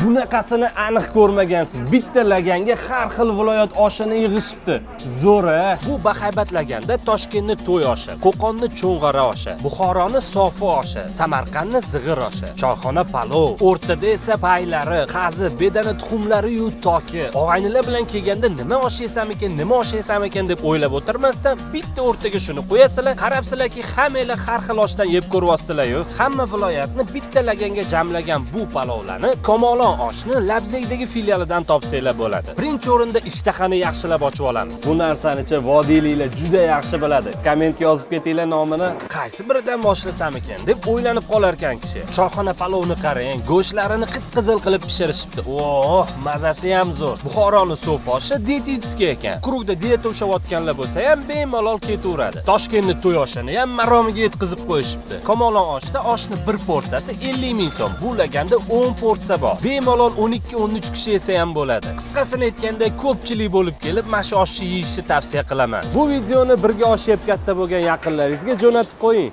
Bunaqasini aniq ko'rmagansiz. Bitta laganga har xil viloyat oshini yig'ishibdi. Zo'r a? Bu bahaybat laganda Toshkentni to'y oshi, Qo'qonni cho'ng'ara oshi, Buxoroni sofi oshi, Samarqandni zig'ir oshi, choyxona palov, o'rtada esa paylari, qazi, bedana tuxumlari-yu toki. Og'aynilar bilan kelganda nima osh yesam ekan, nima osh yesam ekan deb o'ylab o'tirmasdan bitta o'rtaga shuni qo'yasizlar, qarabsizlarki, hammanglar har xil oshdan yeb ko'ryapsizlar-yu. Hamma viloyatni bitta laganga jamlagan bu palovlarni Kamolon oshni Labzakdagi filialidan topsanglar bo'ladi. Birinchi o'rinda ishtahani yaxshilab ochib olamiz. Bu narsanicha vodiyliklar juda yaxshi biladi. Kommentga yozib ketinglar nomini. Qaysi biridan boshlasam ekan deb o'ylanib qolar ekan kishi. Choyxona palovni qarang, go'shtlarini qip-qizil qilib pishirishibdi. Oh, mazasi ham zo'r. Buxoroni so'f oshi диетический ekan. Круг da dieta ushlayotganlar bo'lsa ham bemalol ketaveradi. Toshkentni to'y oshini ham maromiga yetkazib qo'yishibdi. Kamolon oshda oshni bir porsiyasi 50 ming so'm. Bu laganda 10 porsiya bor. Bemalol 12-13 kishi yesa ham bo'ladi. Qisqasini aytganda, ko'pchilik bo'lib kelib, mana shu oshni yeyishni tavsiya qilaman. Bu videoni birga osh yeb katta bo'lgan yaqinlaringizga jo'natib qo'ying.